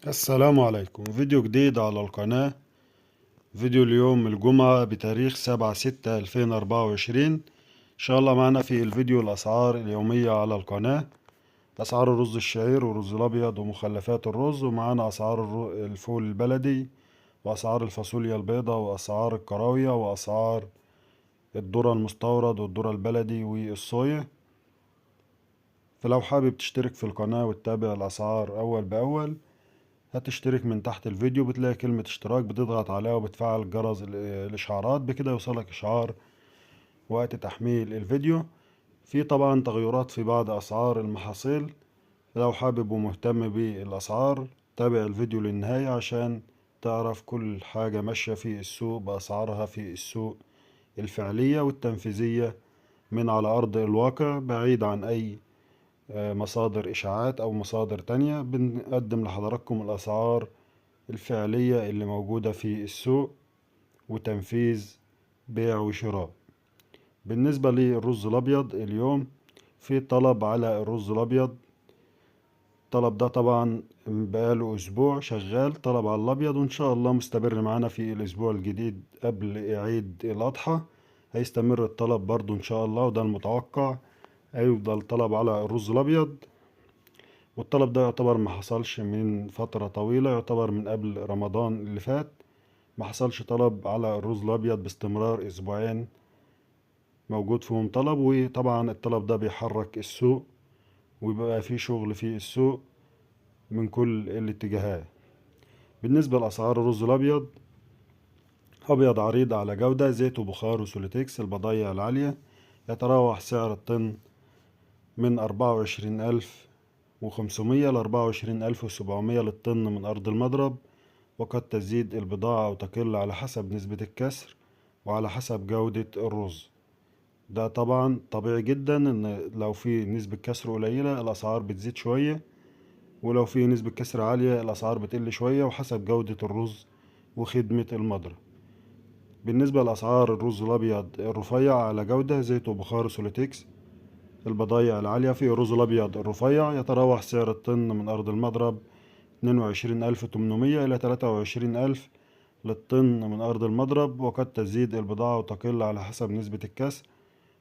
السلام عليكم. فيديو جديد على القناة. فيديو اليوم الجمعة بتاريخ 7/6/2024. إن شاء الله معنا في الفيديو الأسعار اليومية على القناة، أسعار الرز الشعير والرز الأبيض ومخلفات الرز، ومعانا أسعار الفول البلدي وأسعار الفاصوليا البيضاء وأسعار الكراوية وأسعار الذرة المستورد والذرة البلدي والصويا. فلو حابب تشترك في القناة وتتابع الأسعار أول بأول، هتشترك من تحت الفيديو، بتلاقي كلمة اشتراك بتضغط عليها وبتفعل جرس الإشعارات، بكده يوصلك إشعار وقت تحميل الفيديو. في طبعا تغيرات في بعض أسعار المحاصيل، لو حابب ومهتم بالأسعار تابع الفيديو للنهاية عشان تعرف كل حاجة ماشية في السوق بأسعارها في السوق الفعلية والتنفيذية من على أرض الواقع، بعيد عن أي مصادر إشاعات أو مصادر تانية. بنقدم لحضراتكم الأسعار الفعلية اللي موجودة في السوق وتنفيذ بيع وشراء. بالنسبة للرز الأبيض اليوم في طلب على الرز الأبيض، الطلب ده طبعا بقاله أسبوع شغال طلب على الأبيض، وإن شاء الله مستمر معانا في الأسبوع الجديد قبل عيد الأضحى، هيستمر الطلب برضو إن شاء الله، وده المتوقع، هيفضل طلب على الرز الأبيض. والطلب ده يعتبر ما حصلش من فترة طويلة، يعتبر من قبل رمضان اللي فات ما حصلش طلب على الرز الأبيض باستمرار أسبوعين موجود فيهم طلب. وطبعا الطلب ده بيحرك السوق ويبقى فيه شغل في السوق من كل الاتجاهات. بالنسبة لأسعار الرز الأبيض، أبيض عريض على جودة، زيت وبخار وسوليتكس، البضايع العالية، يتراوح سعر الطن من 24,500 ل 24,700 للطن من أرض المضرب، وقد تزيد البضاعة أو تقل على حسب نسبة الكسر وعلى حسب جودة الرز. ده طبعا طبيعي جدا إن لو في نسبة كسر قليلة الأسعار بتزيد شوية، ولو في نسبة كسر عالية الأسعار بتقل شوية، وحسب جودة الرز وخدمة المضرب. بالنسبة لأسعار الرز الأبيض الرفيع على جودة، زيت وبخار سوليتكس، البضايع العالية، في الرز الأبيض الرفيع يتراوح سعر الطن من أرض المضرب 22,800 إلى 23,000 للطن من أرض المضرب، وقد تزيد البضاعة وتقل على حسب نسبة الكسر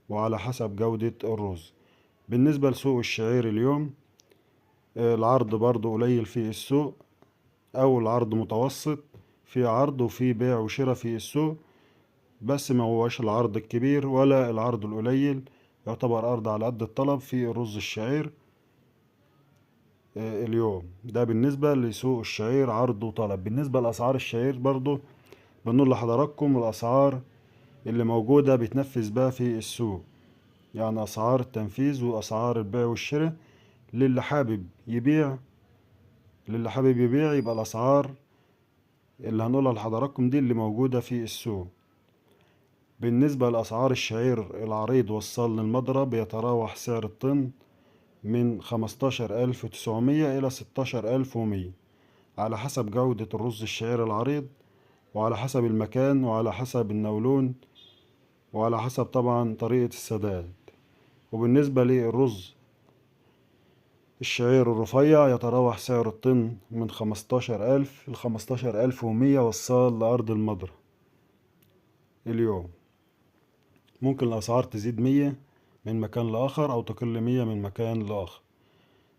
وعلى حسب جودة الرز. بالنسبة لسوق الشعير اليوم، العرض برضو قليل في السوق، أو العرض متوسط، في عرض وفي بيع وشراء في السوق، بس ما هوش العرض الكبير ولا العرض القليل، يعتبر عرض على قد الطلب في الرز الشعير اليوم. ده بالنسبة لسوق الشعير عرض وطلب. بالنسبة لأسعار الشعير برضو بنقول لحضراتكم الأسعار اللي موجودة بيتنفذ بها في السوق، يعني أسعار التنفيذ وأسعار البيع والشراء. للي حابب يبيع يبقى الأسعار اللي هنقولها لحضراتكم دي اللي موجودة في السوق. بالنسبة لأسعار الشعير العريض والصال للمضرب، يتراوح سعر الطن من 15,900 إلى 16,100 على حسب جودة الرز الشعير العريض، وعلى حسب المكان، وعلى حسب النولون، وعلى حسب طبعا طريقة السداد. وبالنسبة للرز الشعير الرفيع يتراوح سعر الطن من 15,000 ل 15,100 وصال لأرض المضرب اليوم. ممكن الأسعار تزيد 100 من مكان لآخر أو تقل 100 من مكان لآخر.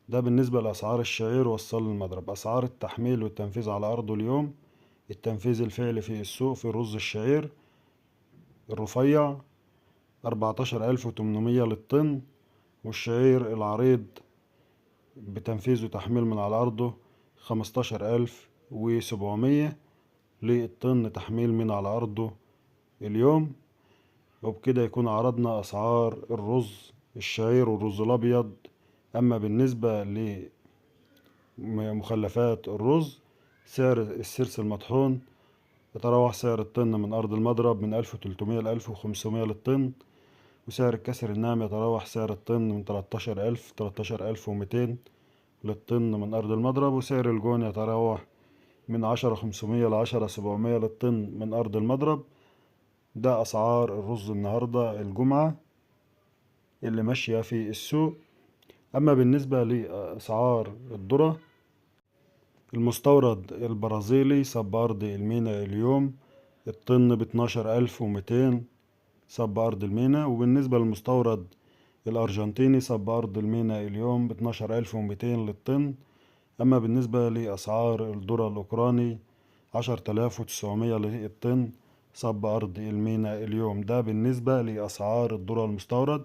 ده بالنسبة لأسعار الشعير والصال للمضرب. أسعار التحميل والتنفيذ على أرضه اليوم، التنفيذ الفعلي في السوق في رز الشعير الرفيع 14,800 للطن، والشعير العريض بتنفيذ وتحميل من على أرضه 15,700 للطن تحميل من على أرضه اليوم. وبكده يكون عرضنا أسعار الرز الشعير والرز الأبيض. أما بالنسبة لمخلفات الرز، سعر السرس المطحون يتراوح سعر الطن من أرض المضرب من 1300 ل 1500 للطن، وسعر الكسر الناعم يتراوح سعر الطن من 13,000 13,200 للطن من أرض المضرب، وسعر الجون يتراوح من 10,500 ل 10,700 للطن من أرض المضرب. ده أسعار الرز النهاردة الجمعة اللي ماشية في السوق. أما بالنسبة لأسعار الذرة، المستورد البرازيلي صب أرض المينا اليوم الطن ب12200 صب أرض المينا. وبالنسبة للمستورد الأرجنتيني صب أرض المينا اليوم ب12200 للطن. أما بالنسبة لأسعار الذرة الأوكراني 10900 للطن صب أرض المينا اليوم. ده بالنسبة لأسعار الذرة المستورد.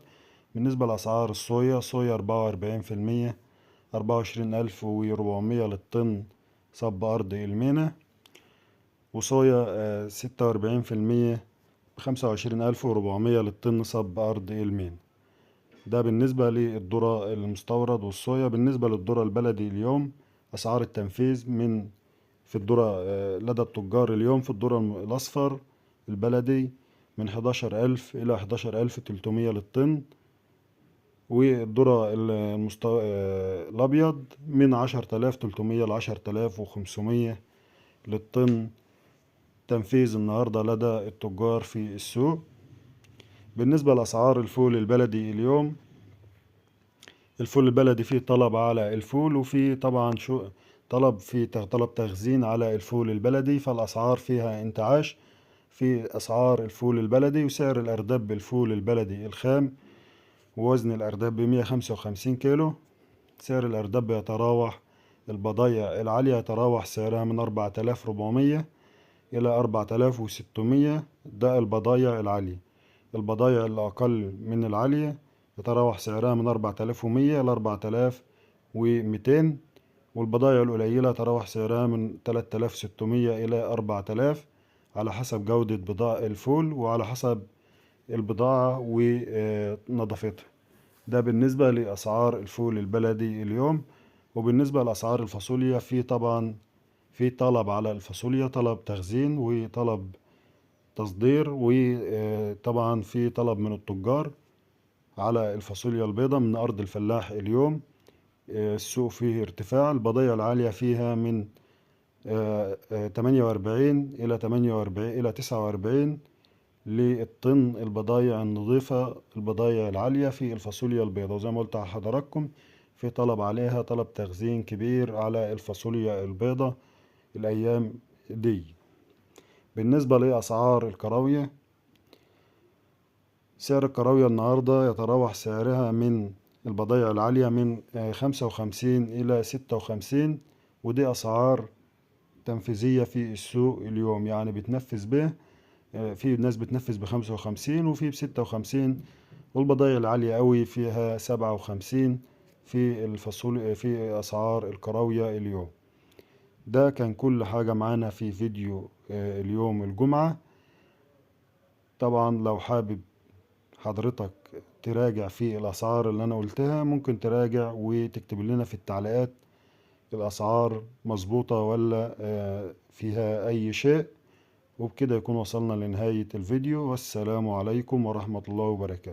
بالنسبة لأسعار الصويا، صويا 44% 24400 للطن صب أرض المينا، وصويا 46% 25400 للطن صب أرض المينا. ده بالنسبة للذرة المستورد والصويا. بالنسبة للذرة البلدي اليوم أسعار التنفيذ من في الذرة لدى التجار اليوم في الذرة الأصفر البلدي من 11000 إلى 11300 للطن، والذرة الأبيض من 10300 ل 10500 للطن تنفيذ النهاردة لدى التجار في السوق. بالنسبة لأسعار الفول البلدي اليوم، الفول البلدي فيه طلب على الفول، وفي طبعا شو طلب في طلب تخزين على الفول البلدي، فالأسعار فيها انتعاش في أسعار الفول البلدي. وسعر الأرداب بالفول البلدي الخام ووزن الأرداب ب155 كيلو، سعر الأرداب بيتراوح البضايع العالية يتراوح سعرها من 4400 إلى 4600، ده البضايع العالية. البضايع الأقل من العالية يتراوح سعرها من 4100 إلى 4200، والبضايع القليلة يتراوح سعرها من 3600 إلى 4000 على حسب جودة بضاعة الفول وعلى حسب البضاعة ونظافتها. ده بالنسبة لأسعار الفول البلدي اليوم. وبالنسبة لأسعار الفاصوليا، في طبعا في طلب على الفاصوليا، طلب تخزين وطلب تصدير، وطبعا في طلب من التجار على الفاصوليا البيضاء من أرض الفلاح اليوم. السوق فيه ارتفاع، البضائع العالية فيها من 48 إلى 48 إلى 49 للطن البضايع النظيفة، البضايع العالية في الفاصوليا البيضاء. وزي ما قلت على حضراتكم في طلب عليها، طلب تخزين كبير على الفاصوليا البيضاء الأيام دي. بالنسبة لأسعار الكراوية، سعر الكراوية النهاردة يتراوح سعرها من البضايع العالية من 55 إلى 56، ودي أسعار تنفيذية في السوق اليوم، يعني بتنفذ به، في ناس بتنفذ ب55 وفي ب56، والبضايع العالية قوي فيها 57 في الفصول في أسعار الكراوية اليوم. ده كان كل حاجة معانا في فيديو اليوم الجمعة. طبعا لو حابب حضرتك تراجع في الأسعار اللي أنا قلتها ممكن تراجع وتكتب لنا في التعليقات الأسعار مظبوطة ولا فيها أي شيء. وبكده يكون وصلنا لنهاية الفيديو، والسلام عليكم ورحمة الله وبركاته.